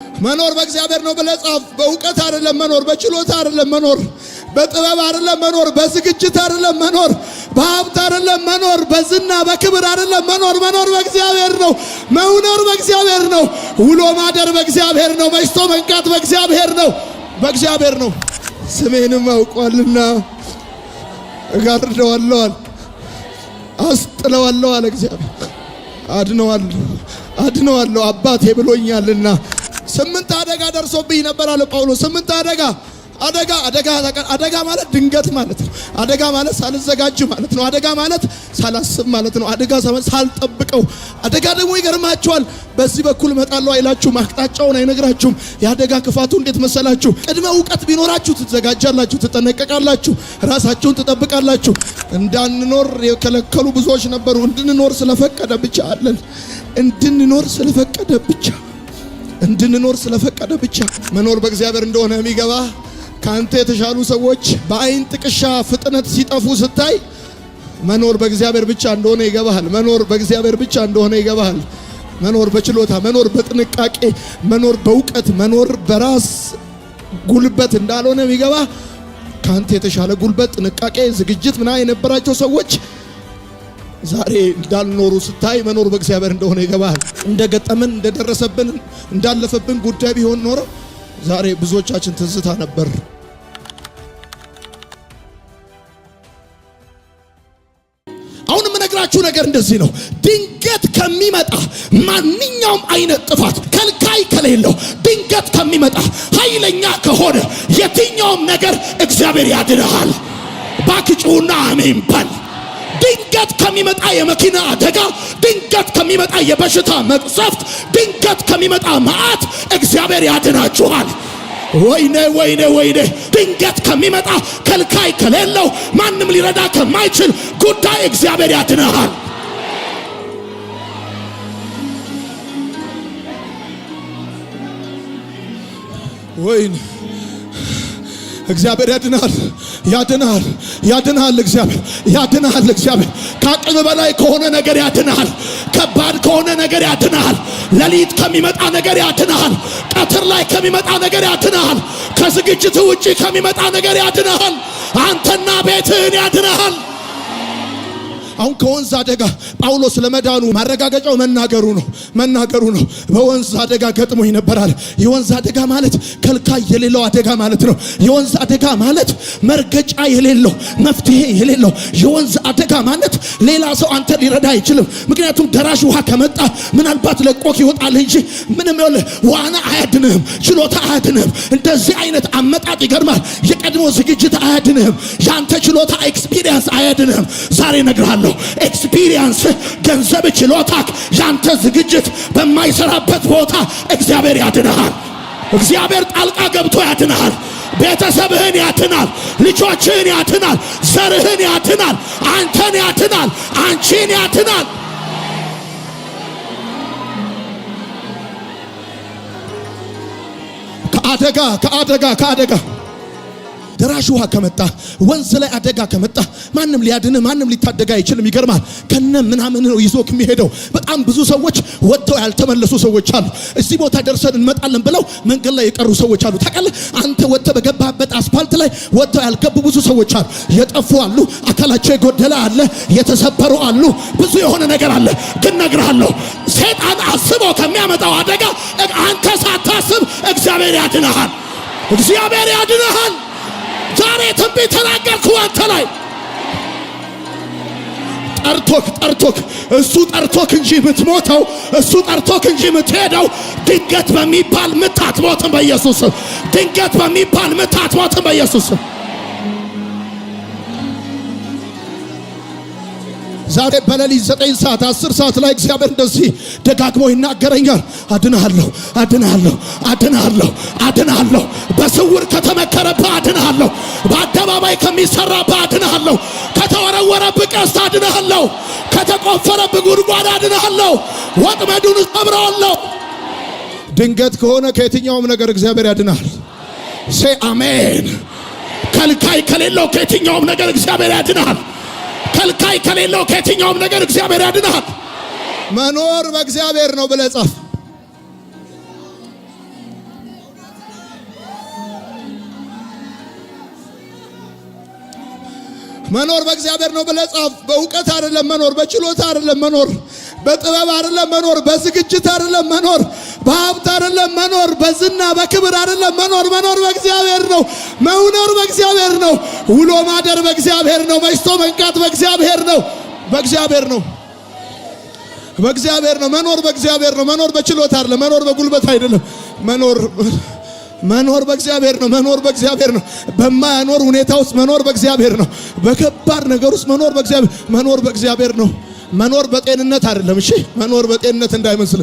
መኖር በእግዚአብሔር ነው ብለህ ጻፍ። በእውቀት አይደለም መኖር፣ በችሎታ አይደለም መኖር፣ በጥበብ አይደለም መኖር፣ በዝግጅት አይደለም መኖር፣ በሀብት አይደለም መኖር፣ በዝና በክብር አይደለም መኖር። መኖር በእግዚአብሔር ነው። መኖር በእግዚአብሔር ነው። ውሎ ማደር በእግዚአብሔር ነው። መሽቶ መንቃት በእግዚአብሔር ነው። በእግዚአብሔር ነው። ስሜንም አውቋልና እጋርደዋለሁ፣ አስጥለዋለሁ አለ እግዚአብሔር። አድነዋለሁ፣ አድነዋለሁ አባቴ ብሎኛልና። 8 አደጋ ደርሶብኝ ነበር አለ ጳውሎስ። 8 አደጋ አደጋ አደጋ አደጋ ማለት ድንገት ማለት ነው። አደጋ ማለት ሳልዘጋጅ ማለት ነው። አደጋ ማለት ሳላስብ ማለት ነው። አደጋ ሳልጠብቀው። አደጋ ደግሞ ይገርማችኋል፣ በዚህ በኩል እመጣለሁ አይላችሁም፣ አቅጣጫውን አይነግራችሁም። የአደጋ ክፋቱ እንዴት መሰላችሁ? ቅድመ እውቀት ቢኖራችሁ ትዘጋጃላችሁ፣ ትጠነቀቃላችሁ፣ ራሳችሁን ትጠብቃላችሁ። እንዳንኖር የከለከሉ ብዙዎች ነበሩ። እንድንኖር ስለፈቀደ ብቻ አለን። እንድንኖር ስለፈቀደ ብቻ፣ እንድንኖር ስለፈቀደ ብቻ። መኖር በእግዚአብሔር እንደሆነ የሚገባ ካንተ የተሻሉ ሰዎች በአይን ጥቅሻ ፍጥነት ሲጠፉ ስታይ መኖር በእግዚአብሔር ብቻ እንደሆነ ይገባሃል። መኖር በእግዚአብሔር ብቻ እንደሆነ ይገባሃል። መኖር በችሎታ፣ መኖር በጥንቃቄ፣ መኖር በእውቀት፣ መኖር በራስ ጉልበት እንዳልሆነ የሚገባ ካንተ የተሻለ ጉልበት፣ ጥንቃቄ፣ ዝግጅት ምናምን የነበራቸው ሰዎች ዛሬ እንዳልኖሩ ስታይ መኖር በእግዚአብሔር እንደሆነ ይገባሃል። እንደገጠምን፣ እንደደረሰብን፣ እንዳለፈብን ጉዳይ ቢሆን ኖሮ ዛሬ ብዙዎቻችን ትዝታ ነበር። አሁን የምነግራችሁ ነገር እንደዚህ ነው። ድንገት ከሚመጣ ማንኛውም አይነት ጥፋት ከልካይ ከሌለው፣ ድንገት ከሚመጣ ኃይለኛ ከሆነ የትኛውም ነገር እግዚአብሔር ያድንሃል። ባክጩና አሜን በል። ድንገት ከሚመጣ የመኪና አደጋ፣ ድንገት ከሚመጣ የበሽታ መቅሰፍት፣ ድንገት ከሚመጣ መዓት እግዚአብሔር ያድናችኋል። ወይኔ ወይኔ ወይኔ! ድንገት ከሚመጣ ከልካይ ከሌለው ማንም ሊረዳ ከማይችል ጉዳይ እግዚአብሔር ያድንሃል። ወይኔ እግዚአብሔር ያድናል፣ ያድናል፣ ያድናል። እግዚአብሔር ያድናል። እግዚአብሔር ከአቅም በላይ ከሆነ ነገር ያድናል። ከባድ ከሆነ ነገር ያድናል። ሌሊት ከሚመጣ ነገር ያድናል። ቀትር ላይ ከሚመጣ ነገር ያድናል። ከዝግጅት ውጪ ከሚመጣ ነገር ያድናል። አንተና ቤትህን ያድናል። አሁን ከወንዝ አደጋ ጳውሎስ ለመዳኑ ማረጋገጫው መናገሩ ነው፣ መናገሩ ነው። በወንዝ አደጋ ገጥሞኝ ነበር አለ። የወንዝ አደጋ ማለት ከልካይ የሌለው አደጋ ማለት ነው። የወንዝ አደጋ ማለት መርገጫ የሌለው፣ መፍትሄ የሌለው። የወንዝ አደጋ ማለት ሌላ ሰው አንተ ሊረዳ አይችልም። ምክንያቱም ደራሽ ውሃ ከመጣ ምናልባት ለቆክ ይወጣል እንጂ ምንም ይኸውልህ፣ ዋና አያድንህም፣ ችሎታ አያድንህም። እንደዚህ አይነት አመጣጥ ይገርማል። የቀድሞ ዝግጅት አያድንህም። ያንተ ችሎታ experience አያድንህም። ዛሬ እነግርሃለሁ፣ experience፣ ገንዘብ፣ ችሎታክ፣ ያንተ ዝግጅት በማይሰራበት ቦታ እግዚአብሔር ያድንሃል። እግዚአብሔር ጣልቃ ገብቶ ያድንሃል። ቤተሰብህን ያድናል። ልጆችህን ያድናል። ዘርህን ያድናል። አንተን ያድናል። አንቺን ያድናል። ከአደጋ፣ ከአደጋ፣ ከአደጋ። ደራሽ ውሃ ከመጣ፣ ወንዝ ላይ አደጋ ከመጣ ማንም ሊያድንህ፣ ማንም ሊታደግ አይችልም። ይገርማል። ከነ ምናምን ነው ይዞክ የሚሄደው። በጣም ብዙ ሰዎች ወጥተው ያልተመለሱ ሰዎች አሉ። እዚህ ቦታ ደርሰን እንመጣለን ብለው መንገድ ላይ የቀሩ ሰዎች አሉ። ታውቃለህ? አንተ ወጥተህ በገባህበት አስፋልት ላይ ወጥተው ያልገቡ ብዙ ሰዎች አሉ። የጠፉ አሉ። አካላቸው የጎደለ አለ። የተሰበሩ አሉ። ብዙ የሆነ ነገር አለ። ግን እነግርሃለሁ፣ ሰይጣን አስቦ ከሚያመጣው አደጋ አንተ ሳታስብ እግዚአብሔር ያድንሃል። እግዚአብሔር ያድንሃል። ዛሬ ትንቢት ተናገርኩ አንተ ላይ። ጠርቶክ፣ ጠርቶክ፣ እሱ ጠርቶክ እንጂ የምትሞተው፣ እሱ ጠርቶክ እንጂ የምትሄደው ድንገት በሚባል ምት አትሞትም በኢየሱስ ስም። ድንገት በሚባል ምት አትሞትም በኢየሱስ ስም። ዛሬ በሌሊት 9 ሰዓት፣ 10 ሰዓት ላይ እግዚአብሔር እንደዚህ ደጋግሞ ይናገረኛል። አድንሃለሁ፣ አድንሃለሁ፣ አድንሃለሁ፣ አድንሃለሁ። በስውር ከተመከረብህ አድንሃለሁ። በአደባባይ ከሚሰራብህ አድንሃለሁ። ከተወረወረብህ ቀስት አድንሃለሁ። ከተቆፈረብህ ጉድጓድ አድንሃለሁ። ወጥመዱን ሰብረዋለሁ። ድንገት ከሆነ ከየትኛውም ነገር እግዚአብሔር ያድናል። Say አሜን። ከልካይ ከሌለው ከየትኛውም ነገር እግዚአብሔር ያድናል። ከልካይ ከሌለው ከየትኛውም ነገር እግዚአብሔር ያድናል። መኖር በእግዚአብሔር ነው ብለህ ጻፍ። መኖር በእግዚአብሔር ነው ብለህ ጻፍ። በእውቀት አይደለም መኖር፣ በችሎታ አይደለም መኖር፣ በጥበብ አይደለም መኖር፣ በዝግጅት አይደለም መኖር፣ በሀብት አይደለም መኖር፣ በዝና በክብር አይደለም መኖር። መኖር በእግዚአብሔር ነው። መኖር በእግዚአብሔር ነው። ውሎ ማደር በእግዚአብሔር ነው። መሽቶ መንቃት በእግዚአብሔር ነው። በእግዚአብሔር ነው። በእግዚአብሔር ነው። መኖር በእግዚአብሔር ነው። መኖር በችሎታ አይደለም። መኖር በጉልበት አይደለም። መኖር መኖር በእግዚአብሔር ነው። መኖር በእግዚአብሔር ነው። በማያኖር ሁኔታ ውስጥ መኖር በእግዚአብሔር ነው። በከባድ ነገር ውስጥ መኖር በእግዚአብሔር መኖር በእግዚአብሔር ነው። መኖር በጤንነት አይደለም። እሺ፣ መኖር በጤንነት እንዳይመስል።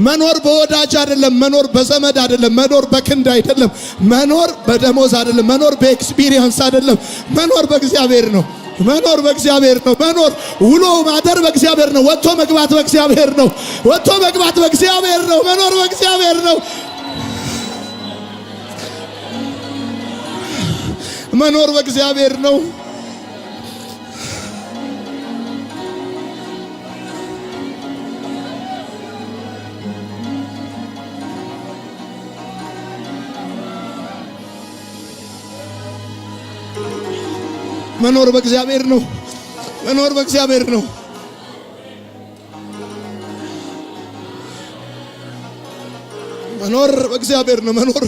መኖር በወዳጅ አይደለም። መኖር በዘመድ አይደለም። መኖር በክንድ አይደለም። መኖር በደሞዝ አይደለም። መኖር በ experience አይደለም። መኖር በእግዚአብሔር ነው። መኖር በእግዚአብሔር ነው። መኖር ውሎ ማደር በእግዚአብሔር ነው። ወጥቶ መግባት በእግዚአብሔር ነው። ወጥቶ መግባት በእግዚአብሔር ነው። መኖር በእግዚአብሔር ነው። መኖር በእግዚአብሔር ነው። መኖር በእግዚአብሔር ነው። መኖር በእግዚአብሔር ነው። መኖር በእግዚአብሔር ነው። መኖር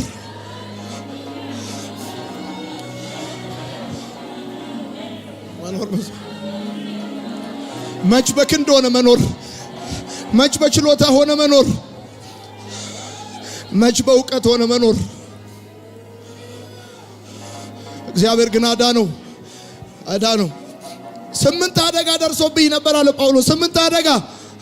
መኖር መች በክንድ ሆነ መኖር፣ መች በችሎታ ሆነ መኖር፣ መች በእውቀት ሆነ መኖር። እግዚአብሔር ግን አዳነው፣ አዳነው። 8 አደጋ ደርሶብኝ ነበር አለ ጳውሎስ። 8 አደጋ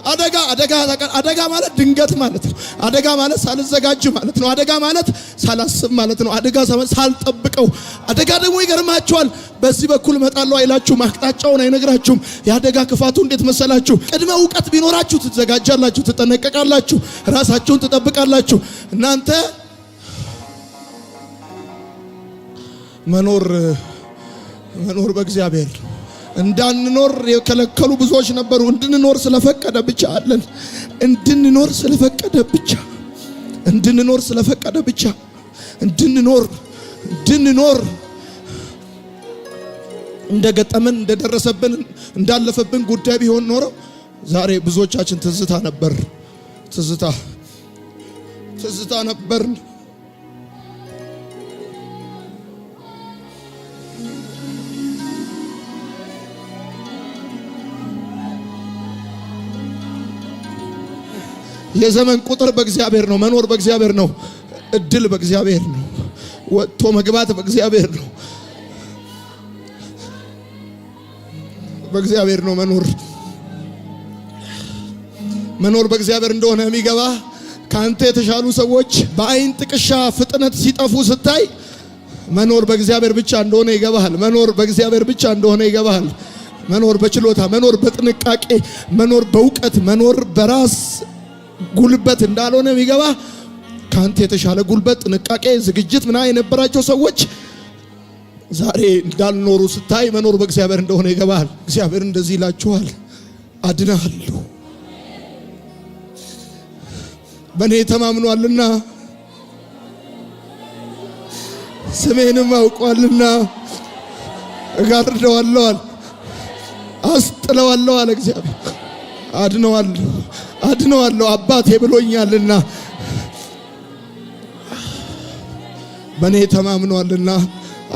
አደጋ አደጋ አደጋ ማለት ድንገት ማለት ነው። አደጋ ማለት ሳልዘጋጅ ማለት ነው። አደጋ ማለት ሳላስብ ማለት ነው። አደጋ ሳልጠብቀው። አደጋ ደግሞ ይገርማችኋል፣ በዚህ በኩል እመጣለሁ አይላችሁም፣ አቅጣጫውን አይነግራችሁም። የአደጋ ክፋቱ እንዴት መሰላችሁ? ቅድመ እውቀት ቢኖራችሁ ትዘጋጃላችሁ፣ ትጠነቀቃላችሁ፣ ራሳችሁን ትጠብቃላችሁ። እናንተ መኖር መኖር በእግዚአብሔር እንዳንኖር የከለከሉ ብዙዎች ነበሩ። እንድንኖር ስለፈቀደ ብቻ አለን። እንድንኖር ስለፈቀደ ብቻ፣ እንድንኖር ስለፈቀደ ብቻ፣ እንድንኖር እንድንኖር እንደገጠመን እንደደረሰብን እንዳለፈብን ጉዳይ ቢሆን ኖሮ ዛሬ ብዙዎቻችን ትዝታ ነበር፣ ትዝታ ትዝታ ነበር። የዘመን ቁጥር በእግዚአብሔር ነው። መኖር በእግዚአብሔር ነው። እድል በእግዚአብሔር ነው። ወጥቶ መግባት በእግዚአብሔር ነው። በእግዚአብሔር ነው። መኖር መኖር በእግዚአብሔር እንደሆነ የሚገባ ከአንተ የተሻሉ ሰዎች በአይን ጥቅሻ ፍጥነት ሲጠፉ ስታይ መኖር በእግዚአብሔር ብቻ እንደሆነ ይገባሃል። መኖር በእግዚአብሔር ብቻ እንደሆነ ይገባሃል። መኖር በችሎታ፣ መኖር በጥንቃቄ፣ መኖር በእውቀት፣ መኖር በራስ ጉልበት እንዳልሆነ የሚገባ ከአንተ የተሻለ ጉልበት፣ ጥንቃቄ፣ ዝግጅት ምናምን የነበራቸው ሰዎች ዛሬ እንዳልኖሩ ስታይ መኖር በእግዚአብሔር እንደሆነ ይገባል። እግዚአብሔር እንደዚህ ይላችኋል፣ አድናለሁ፣ በእኔ ተማምኗልና ስሜንም አውቋልና እጋርደዋለሁ፣ አስጥለዋለሁ አለ እግዚአብሔር። አድነዋለሁ አድነዋለሁ አባቴ ብሎኛልና በእኔ ተማምኗልና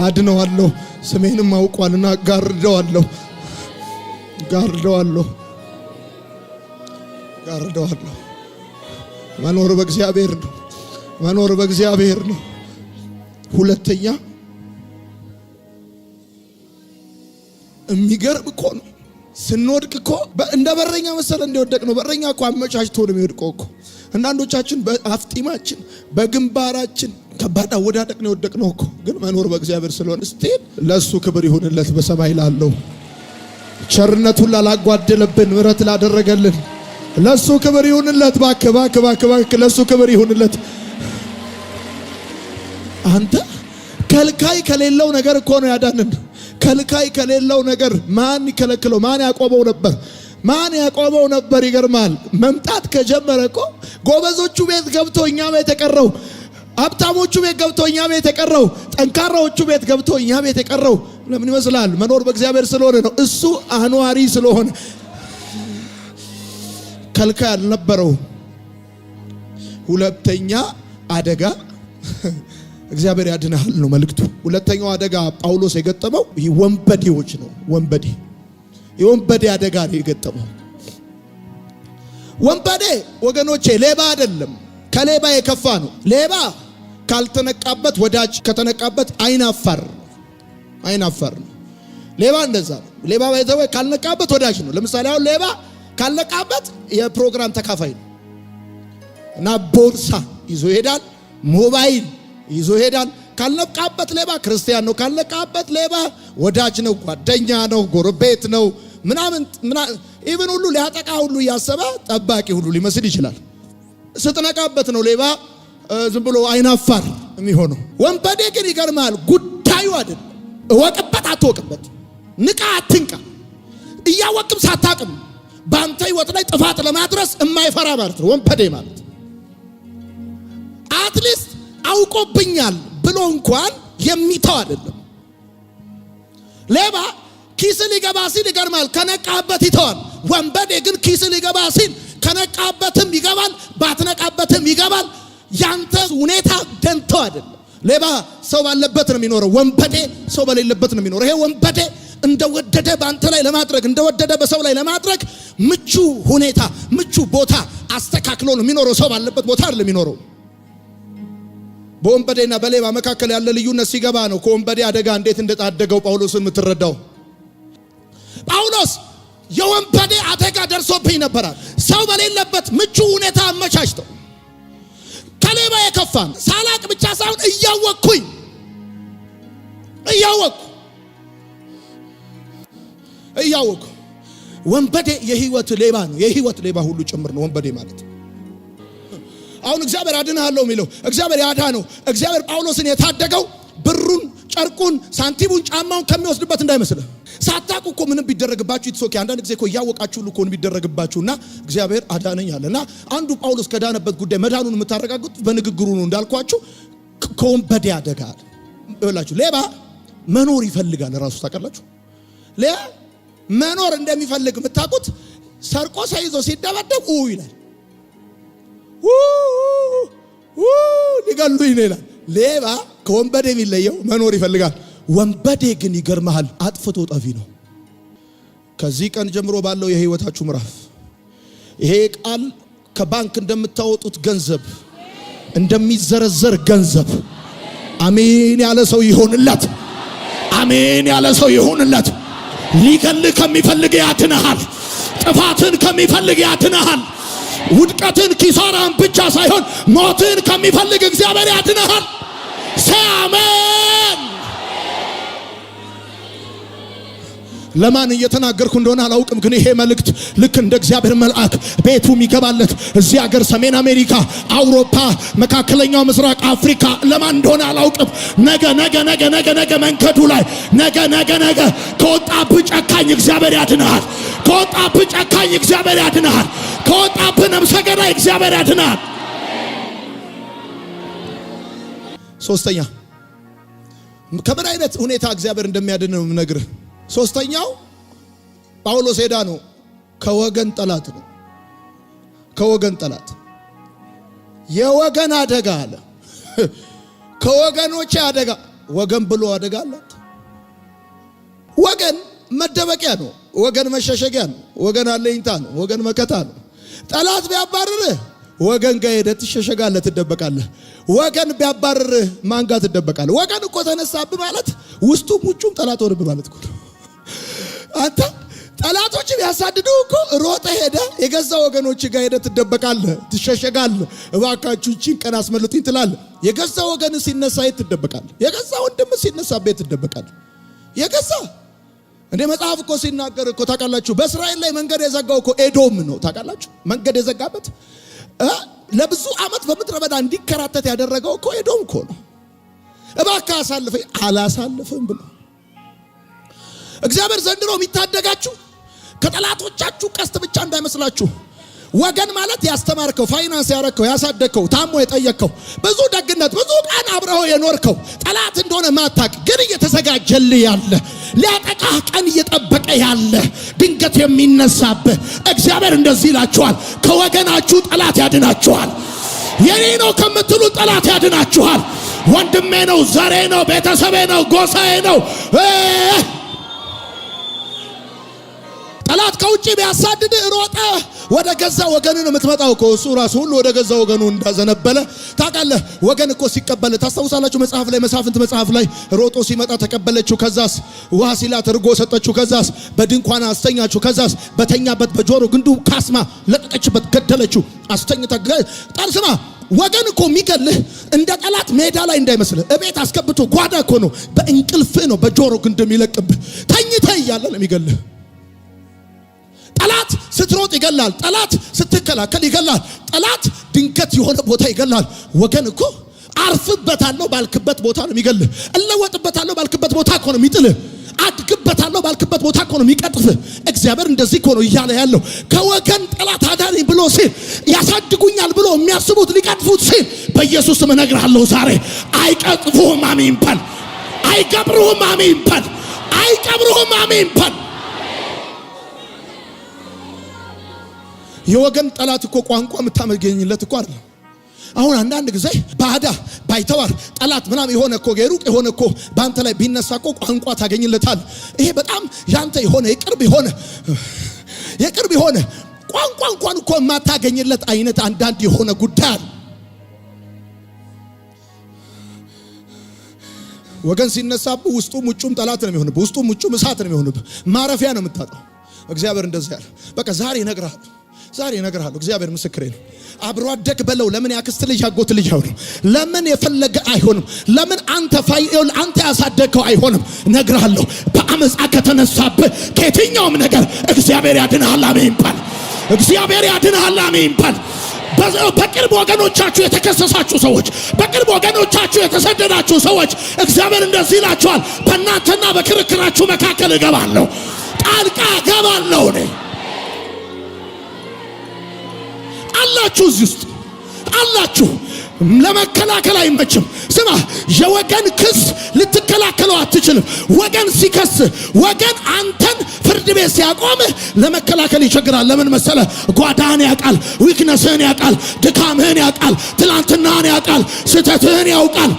አድነዋለሁ፣ ስሜንም አውቋልና ጋርደዋለሁ ጋርደዋለሁ ጋርደዋለሁ። መኖር በእግዚአብሔር ነው። መኖር በእግዚአብሔር ነው። ሁለተኛ የሚገርም እኮ ነው። ስንወድቅ እኮ እንደ በረኛ መሰለ እንደወደቅ ነው። በረኛ እኮ አመቻችቶ ነው የሚወድቀው እኮ። አንዳንዶቻችን በአፍጢማችን በግንባራችን ከባድ አወዳደቅ ነው የወደቅነው እኮ። ግን መኖር በእግዚአብሔር ስለሆነ እስቲ ለእሱ ክብር ይሁንለት። በሰማይ ላለው ቸርነቱን ላላጓደለብን ምሕረት ላደረገልን ለእሱ ክብር ይሁንለት። እባክህ እባክህ እባክህ እባክህ ለእሱ ክብር ይሁንለት። አንተ ከልካይ ከሌለው ነገር እኮ ነው ያዳንን። ከልካይ ከሌለው ነገር ማን ይከለክለው? ማን ያቆመው ነበር? ማን ያቆመው ነበር? ይገርማል። መምጣት ከጀመረ እኮ ጎበዞቹ ቤት ገብቶ እኛ ቤት የቀረው ሀብታሞቹ ቤት ገብቶ እኛ ቤት የቀረው፣ ጠንካራዎቹ ቤት ገብቶ እኛ ቤት የቀረው ለምን ይመስላል? መኖር በእግዚአብሔር ስለሆነ ነው። እሱ አኗሪ ስለሆነ ከልካይ አልነበረው። ሁለተኛ አደጋ እግዚአብሔር ያድንሃል ነው መልእክቱ። ሁለተኛው አደጋ ጳውሎስ የገጠመው ወንበዴዎች ነው። ወንበዴ የወንበዴ አደጋ ነው የገጠመው። ወንበዴ ወገኖቼ ሌባ አይደለም፣ ከሌባ የከፋ ነው። ሌባ ካልተነቃበት ወዳጅ፣ ከተነቃበት አይናፋር አይናፋር ነው። ሌባ እንደዛ ነው። ሌባ ባይዘው ካልነቃበት ወዳጅ ነው። ለምሳሌ አሁን ሌባ ካልነቃበት የፕሮግራም ተካፋይ ነው እና ቦርሳ ይዞ ይሄዳል፣ ሞባይል ይዞ ይሄዳል። ካልነቃበት ሌባ ክርስቲያን ነው። ካልነቃበት ሌባ ወዳጅ ነው፣ ጓደኛ ነው፣ ጎረቤት ነው ምናምን even ሁሉ ሊያጠቃ ሁሉ እያሰበ ጠባቂ ሁሉ ሊመስል ይችላል። ስትነቃበት ነው ሌባ ዝም ብሎ አይናፋር የሚሆነው። ወንበዴ ግን ይገርማል፣ ጉዳዩ አይደለም። እወቅበት አትወቅበት፣ ንቃ አትንቃ፣ እያወቅም ሳታቅም በአንተ ህይወት ላይ ጥፋት ለማድረስ የማይፈራ ማለት ነው ወንበዴ ማለት። At least አውቆብኛል ብሎ እንኳን የሚተው አይደለም። ሌባ ኪስ ሊገባ ሲል ይገርማል፣ ከነቃበት ይተዋል። ወንበዴ ግን ኪስ ሊገባ ሲል ከነቃበትም ይገባል፣ ባትነቃበትም ይገባል። ያንተ ሁኔታ ደንተው አይደለም። ሌባ ሰው ባለበት ነው የሚኖረው። ወንበዴ ሰው በሌለበት ነው የሚኖረው። ይሄ ወንበዴ እንደወደደ በአንተ ላይ ለማድረግ፣ እንደወደደ በሰው ላይ ለማድረግ ምቹ ሁኔታ ምቹ ቦታ አስተካክሎ ነው የሚኖረው። ሰው ባለበት ቦታ አይደለም የሚኖረው። በወንበዴና በሌባ መካከል ያለ ልዩነት ሲገባ ነው ከወንበዴ አደጋ እንዴት እንደታደገው ጳውሎስን የምትረዳው። ጳውሎስ የወንበዴ አደጋ ደርሶብኝ ነበራል። ሰው በሌለበት ምቹ ሁኔታ አመቻችተው ከሌባ የከፋ ሳላቅ ብቻ ሳይሆን እያወቅኩኝ እያወቅኩ እያወቅኩ ወንበዴ የህይወት ሌባ ነው። የህይወት ሌባ ሁሉ ጭምር ነው ወንበዴ ማለት። አሁን እግዚአብሔር አድንሃለሁ የሚለው እግዚአብሔር ያዳነው፣ እግዚአብሔር ጳውሎስን የታደገው ብሩን፣ ጨርቁን፣ ሳንቲሙን፣ ጫማውን ከሚወስድበት እንዳይመስልህ። ሳታውቁ እኮ ምንም ቢደረግባችሁ it's okay። አንዳንድ ጊዜ እኮ እያወቃችሁ ሁሉ እኮ ቢደረግባችሁና እግዚአብሔር አዳነኝ አለ። እና አንዱ ጳውሎስ ከዳነበት ጉዳይ መዳኑን የምታረጋግጡት በንግግሩ ነው እንዳልኳችሁ፣ ከወንበዴ አደጋ አለ። ይኸውላችሁ ሌባ መኖር ይፈልጋል ራሱ ታውቃላችሁ። ሌባ መኖር እንደሚፈልግ የምታውቁት ሰርቆ ሳይዞ ሲደበደብ ኡ ይላል፣ ሊገሉኝ ነው ይላል። ሌባ ከወንበዴ የሚለየው መኖር ይፈልጋል። ወንበዴ ግን ይገርመሃል አጥፍቶ ጠፊ ነው። ከዚህ ቀን ጀምሮ ባለው የህይወታችሁ ምዕራፍ ይሄ ቃል ከባንክ እንደምታወጡት ገንዘብ እንደሚዘረዘር ገንዘብ አሜን ያለ ሰው ይሆንለት። አሜን ያለ ሰው ይሆንለት። ሊገልህ ከሚፈልግ ያድንሃል። ጥፋትን ከሚፈልግ ያድንሃል። ውድቀትን ኪሳራን ብቻ ሳይሆን ሞትን ከሚፈልግ እግዚአብሔር ያድንሃል። አሜን። ለማን እየተናገርኩ እንደሆነ አላውቅም፣ ግን ይሄ መልእክት ልክ እንደ እግዚአብሔር መልአክ ቤቱ የሚገባለት እዚህ ሀገር፣ ሰሜን አሜሪካ፣ አውሮፓ፣ መካከለኛው ምስራቅ፣ አፍሪካ ለማን እንደሆነ አላውቅም። ነገ ነገ ነገ ነገ ነገ መንገዱ ላይ ነገ ነገ ነገ ከወጣብህ ጨካኝ እግዚአብሔር ያድንሃል። ከወጣብህ ጨካኝ እግዚአብሔር ያድንሃል። ከወጣብህ ነፍሰ ገዳይ እግዚአብሔር ያድንሃል። ሶስተኛ ከምን አይነት ሁኔታ እግዚአብሔር እንደሚያድን ነው የምነግርህ። ሶስተኛው ጳውሎስ ሄዳ ነው ከወገን ጠላት ነው። ከወገን ጠላት የወገን አደጋ አለ። ከወገኖቼ አደጋ፣ ወገን ብሎ አደጋ አላት። ወገን መደበቂያ ነው። ወገን መሸሸጊያ ነው። ወገን አለኝታ ነው። ወገን መከታ ነው። ጠላት ቢያባርርህ ወገን ጋር ሄደህ ትሸሸጋለህ፣ ትደበቃለህ። ወገን ቢያባርርህ ማን ጋር ትደበቃለህ? ወገን እኮ ተነሳብህ ማለት ውስጡም ውጩም ጠላት ሆነብህ ማለት እኮ ነው። አንተ ጠላቶች ቢያሳድዱ እኮ ሮጠ ሄደ የገዛ ወገኖች ጋር ሄደ ትደበቃለህ፣ ትሸሸጋለህ። እባካችሁ ይህቺን ቀን አስመልጡኝ ትላለህ። የገዛ ወገን ሲነሳ የት ትደበቃለህ? የገዛ ወንድም ሲነሳ ቤት ትደበቃለህ። የገዛ እንደ መጽሐፍ እኮ ሲናገር እኮ ታውቃላችሁ፣ በእስራኤል ላይ መንገድ የዘጋው እኮ ኤዶም ነው። ታውቃላችሁ፣ መንገድ የዘጋበት ለብዙ ዓመት በምድረ በዳ እንዲከራተት ያደረገው እኮ ኤዶም እኮ ነው። እባክህ አሳልፈኝ፣ አላሳልፍም ብሎ እግዚአብሔር ዘንድሮ የሚታደጋችሁ ከጠላቶቻችሁ ቀስት ብቻ እንዳይመስላችሁ። ወገን ማለት ያስተማርከው፣ ፋይናንስ ያረከው፣ ያሳደግከው፣ ታሞ የጠየቅከው፣ ብዙ ደግነት፣ ብዙ ቀን አብረኸው የኖርከው፣ ጠላት እንደሆነ ማታቅ ግን እየተዘጋጀልህ ያለ፣ ሊያጠቃህ ቀን እየጠበቀ ያለ፣ ድንገት የሚነሳብህ። እግዚአብሔር እንደዚህ ይላችኋል፣ ከወገናችሁ ጠላት ያድናችኋል። የኔ ነው ከምትሉ ጠላት ያድናችኋል። ወንድሜ ነው፣ ዘሬ ነው፣ ቤተሰቤ ነው፣ ጎሳዬ ነው። ጠላት ከውጭ ቢያሳድድ ሮጠ ወደ ገዛ ወገን ነው የምትመጣው እኮ። እሱ ራሱ ሁሉ ወደ ገዛ ወገኑ እንዳዘነበለ ታውቃለህ። ወገን እኮ ሲቀበል ታስታውሳላችሁ። መጽሐፍ ላይ፣ መሳፍንት መጽሐፍ ላይ ሮጦ ሲመጣ ተቀበለችው። ከዛስ ውሃ ሲላት እርጎ ሰጠችው። ከዛስ በድንኳን አስተኛችው። ከዛስ በተኛበት በጆሮ ግንዱ ካስማ ለቀቀችበት፣ ገደለችው። አስተኝታ ጣል። ስማ፣ ወገን እኮ የሚገልህ እንደ ጠላት ሜዳ ላይ እንዳይመስልህ፣ እቤት አስገብቶ ጓዳ እኮ ነው። በእንቅልፍህ ነው በጆሮ ግንድ የሚለቅብህ። ተኝተህ እያለ ነው የሚገልህ። ጠላት ስትሮጥ ይገላል። ጠላት ስትከላከል ይገላል። ጠላት ድንገት የሆነ ቦታ ይገላል። ወገን እኮ አርፍበታለሁ ባልክበት ቦታ ነው የሚገልህ። እለወጥበታለሁ ባልክበት ቦታ እኮ ነው የሚጥልህ። አድግበታለሁ ባልክበት ቦታ እኮ ነው የሚቀጥፍህ። እግዚአብሔር እንደዚህ እኮ ነው እያለ ያለው። ከወገን ጠላት አዳነኝ ብሎ ሲል፣ ያሳድጉኛል ብሎ የሚያስቡት ሊቀጥፉት ሲል፣ በኢየሱስ ስም እነግርሃለሁ ዛሬ አይቀጥፉህም። አሜን በል። አይቀብሩህም። አሜን በል። አይቀብሩህም። አሜን በል። የወገን ጠላት እኮ ቋንቋ የምታመገኝለት እኮ አይደለም። አሁን አንዳንድ ጊዜ ባዳ፣ ባይተዋር፣ ጠላት ምናምን የሆነ እኮ፣ የሩቅ የሆነ እኮ በአንተ ላይ ቢነሳ እኮ ቋንቋ ታገኝለታል። ይሄ በጣም ያንተ የሆነ፣ የቅርብ የሆነ ቋንቋ እንኳን እኮ የማታገኝለት አይነት አንዳንድ የሆነ ጉዳይ አለ። ወገን ሲነሳብህ ውስጡም ውጩም ጠላት ነው የሚሆንብህ። ውስጡም ውጩም እሳት ነው የሚሆንብህ። ማረፊያ ነው የምታጣው። እግዚአብሔር እንደዚህ ያለ፣ በቃ ዛሬ እነግርሃለሁ። ዛሬ እነግርሃለሁ። እግዚአብሔር ምስክሬ ነው። አብሮ አደግ በለው። ለምን ያክስት ልጅ ያጎት ልጅ አይሆንም? ለምን የፈለገ አይሆንም? ለምን አንተ ፋይል አንተ ያሳደግከው አይሆንም? እነግርሃለሁ። በአመፃ ከተነሳብህ ከየትኛውም ነገር እግዚአብሔር ያድንሃል። አሜን በል። እግዚአብሔር ያድንሃል። አሜን በል። በቅርብ ወገኖቻችሁ የተከሰሳችሁ ሰዎች፣ በቅርብ ወገኖቻችሁ የተሰደዳችሁ ሰዎች፣ እግዚአብሔር እንደዚህ ይላችኋል፣ በእናንተና በክርክራችሁ መካከል እገባለሁ፣ ጣልቃ እገባለሁ። እኔ አላችሁ፣ እዚህ ውስጥ አላችሁ። ለመከላከል አይመችም። ስማ፣ የወገን ክስ ልትከላከለው አትችልም። ወገን ሲከስ፣ ወገን አንተን ፍርድ ቤት ሲያቆምህ ለመከላከል ይቸግራል። ለምን መሰለ? ጓዳህን ያውቃል፣ weakness ህን ያውቃል፣ ድካምህን ያውቃል፣ ትላንትናህን ያውቃል፣ ስህተትህን ያውቃል።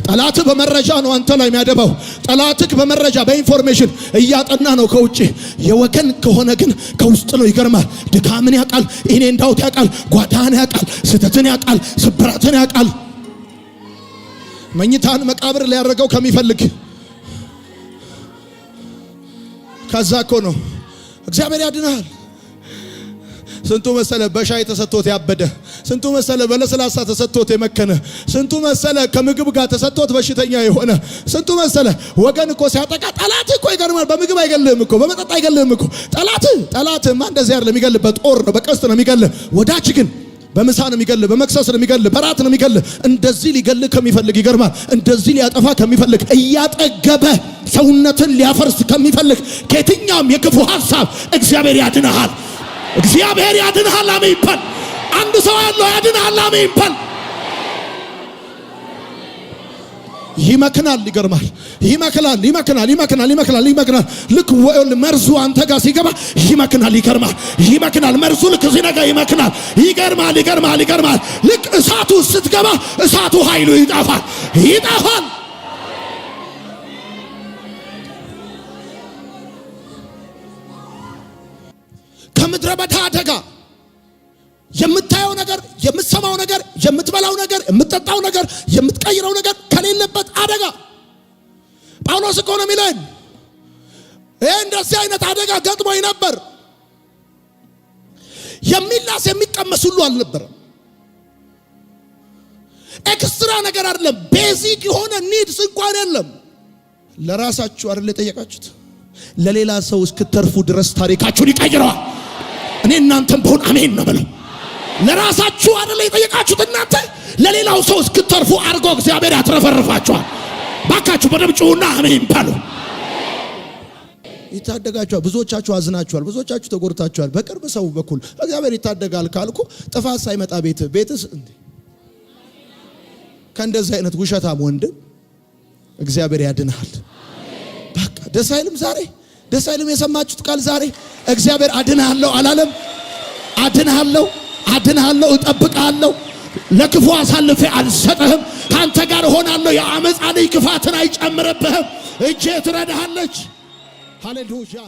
ጠላትህ በመረጃ ነው አንተ ላይ የሚያደባው። ጠላትህ በመረጃ፣ በ information እያጠና ነው ከውጭ። የወገን ከሆነ ግን ከውስጥ ነው። ይገርማል። ድካምን ያውቃል፣ in and out ያውቃል፣ ጓዳህን ያውቃል፣ ስህተትን ያውቃል፣ ስብራትን ያውቃል። መኝታን መቃብር ሊያደርገው ከሚፈልግ ከዛ እኮ ነው እግዚአብሔር ያድናል። ስንቱ መሰለ በሻይ ተሰጥቶት ያበደ፣ ስንቱ መሰለ በለስላሳ ተሰጥቶት የመከነ፣ ስንቱ መሰለ ከምግብ ጋር ተሰጥቶት በሽተኛ የሆነ፣ ስንቱ መሰለ። ወገን እኮ ሲያጠቃ፣ ጠላት እኮ ይገርማል። በምግብ አይገልህም እኮ፣ በመጠጥ አይገልህም እኮ። ጠላት፣ ጠላትማ እንደዚህ አይደለም የሚገልህ፣ በጦር ነው፣ በቀስት ነው የሚገልህ። ወዳጅ ግን በምሳ ነው የሚገልህ፣ በመክሰስ ነው የሚገልህ፣ በራት ነው የሚገልህ። እንደዚህ ሊገልህ ከሚፈልግ፣ ይገርማል። እንደዚህ ሊያጠፋ ከሚፈልግ፣ እያጠገበ ሰውነትን ሊያፈርስ ከሚፈልግ ከየትኛውም የክፉ ሀሳብ እግዚአብሔር ያድንሃል። እግዚአብሔር ያድንሃል። አሜን በል። አንድ ሰው ያለው ያድንሃል። አሜን በል። ይመክናል። ይገርማል። ይመክናል፣ ይመክናል፣ ይመክናል፣ ይመክናል፣ ይመክናል። ልክ መርዙ አንተ ጋር ሲገባ ይመክናል። ይገርማል፣ ይመክናል። መርዙ ልክ ሲነጋ ይመክናል። ይገርማል፣ ይገርማል፣ ይገርማል። ልክ እሳቱ ስትገባ እሳቱ ኃይሉ ይጠፋል፣ ይጠፋል። ከምድረ በዳ አደጋ፣ የምታየው ነገር፣ የምትሰማው ነገር፣ የምትበላው ነገር፣ የምትጠጣው ነገር፣ የምትቀይረው ነገር ከሌለበት አደጋ። ጳውሎስ እኮ ነው የሚለን። ይህ እንደዚህ አይነት አደጋ ገጥሞኝ ነበር። የሚላስ የሚቀመስ ሁሉ አልነበረም። Extra ነገር አይደለም። Basic የሆነ needs እንኳን የለም። ለራሳችሁ አይደል የጠየቃችሁት? ለሌላ ሰው እስክተርፉ ድረስ ታሪካችሁን ይቀይረዋል። እኔ እናንተም ብሆን አሜን ነው በለው። ለራሳችሁ አይደል የጠየቃችሁት? እናንተ ለሌላው ሰው እስክተርፉ አድርጎ እግዚአብሔር ያትረፈርፋችኋል። ባካችሁ በደምብ ጩሁና አሜን በሉ። ይታደጋችኋል። ብዙዎቻችሁ አዝናችኋል። ብዙዎቻችሁ ተጎድታችኋል። በቅርብ ሰው በኩል እግዚአብሔር ይታደጋል ካልኩ ጥፋት ሳይመጣ ቤትስ እንዴ ከእንደዚህ አይነት ውሸታም ወንድም እግዚአብሔር ያድንሃል። በቃ ደስ አይልም? ዛሬ ደስ አይልም? የሰማችሁት ቃል ዛሬ እግዚአብሔር አድንሃለሁ አላለም? አድንሃለሁ፣ አድንሃለሁ፣ እጠብቅሃለሁ፣ ለክፉ አሳልፌ አልሰጥህም፣ ካንተ ጋር እሆናለሁ፣ የአመፃ ልጅ ክፋትን አይጨምርብህም፣ እጄ ትረዳሃለች። ሃሌሉያ።